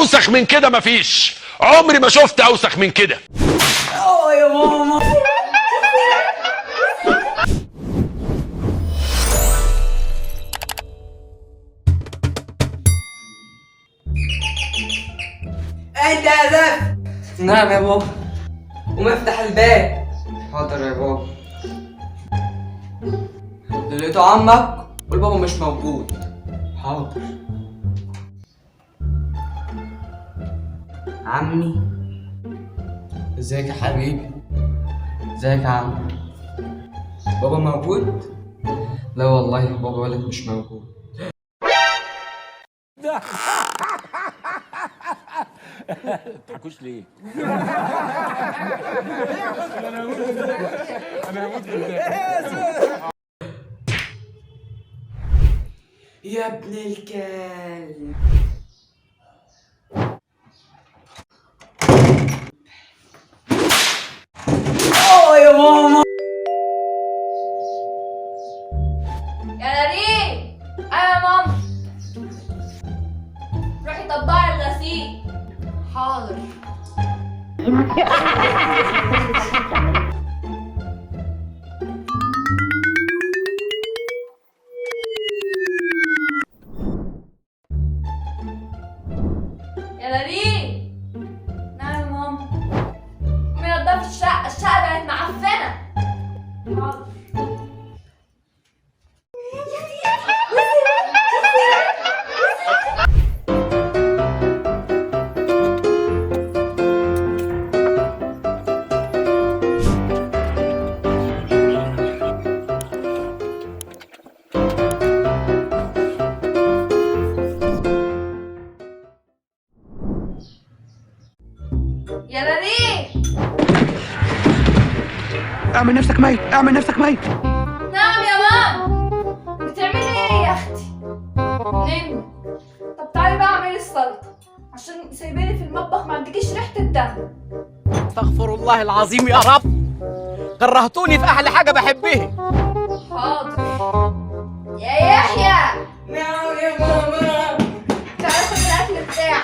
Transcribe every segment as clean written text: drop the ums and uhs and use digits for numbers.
اوسخ من كده مفيش، عمري ما شفت اوسخ من كده. اه يا ماما. انت يا زفت. نعم يا بابا. قوم افتح الباب. حاضر يا بابا. لقيته عمك والبابا مش موجود. حاضر. عمي ازيك يا حبيبي؟ ازيك يا عم؟ بابا موجود؟ لا والله بابا ولد مش موجود. تضحكوش ليه؟ يا ابن الكلب. اه يا ماما. يا نارين. ايوه يا ماما. روحي طبقي الغسيل. حاضر. يا نارين. نعم يا ماما. قومي نضفي الشقة، الشقة بقت معفنة. حاضر. يا نارين. اعمل نفسك ميت، اعمل نفسك ميت. نعم يا ماما. بتعملي ايه يا اختي؟ نمي. طب تعالي بقى اعملي السلطة عشان سايباني في المطبخ ما عندكيش ريحه الدم. استغفر الله العظيم يا رب، كرهتوني في احلى حاجة بحبها. حاضر يا يحيى. نعم يا ماما. تعالى خد الاكل بتاعك.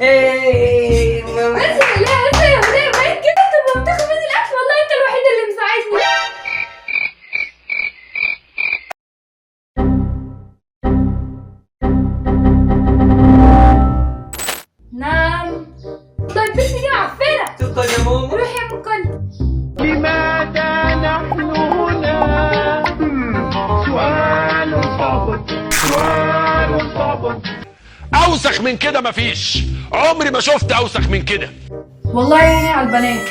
ايه ماما. بس لا انت يا وليه باين كده انت بتاخد مني الاكل، والله انت الوحيد اللي مساعدني. نعم. طيب البنت دي معفنه. شكرا يا ماما. روحي يا ام كل. لماذا نحن هنا؟ سؤال صعب، سؤال صعب. اوسخ من كده مفيش، عمري ما شفت اوسخ من كده. والله يا عيني على البنات.